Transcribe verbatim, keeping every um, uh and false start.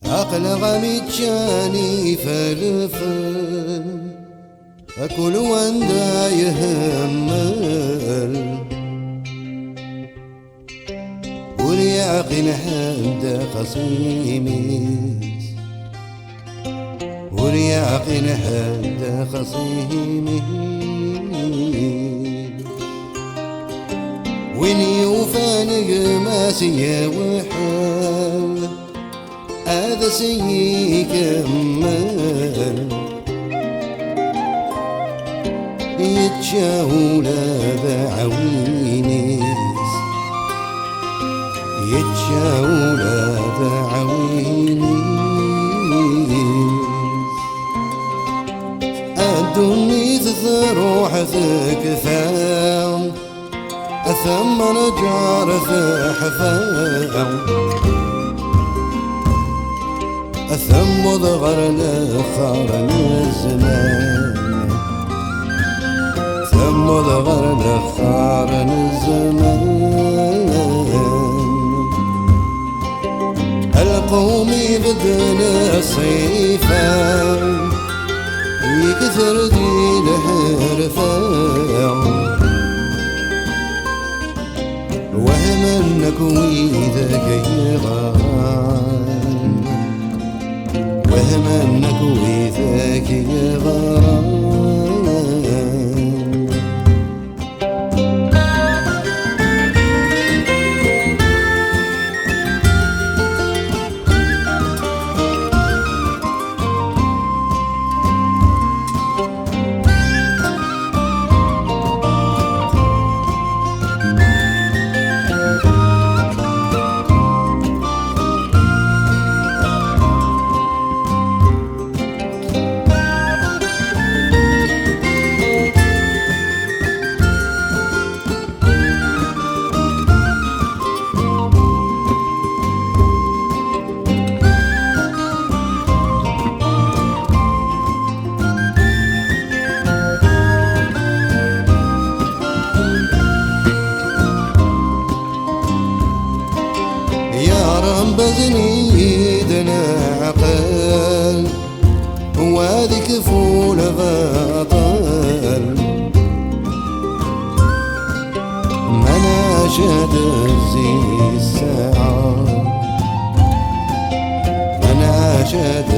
Aql-aɣ am iččan ifelfel, akul wanda yehmel. Ur yeɛqil ḥedd xas imi-s, ur yeɛqil ḥedd xas imi-s. Win yufan gma-s yewḥel, ad as-ikemmel. Yečča ula d aɛwin-is, yečča ula d aɛwin-is. A ddunit truḥ tekfa, a tamnaǧer teḥfa. Temmuḍ ɣer lexxer n zzman, temmuḍ ɣer lexxer n zzman. Lqum ibedden ṣṣifa, yekter di lḥerfa. Wehmen akk widak yeɣran, wehmen akk widak yeɣran. Ya Ṛebbi, azen-iyi-d leɛqel, wa ad ikfu lbaṭel. Manac ad zzi ssaɛa, manac ad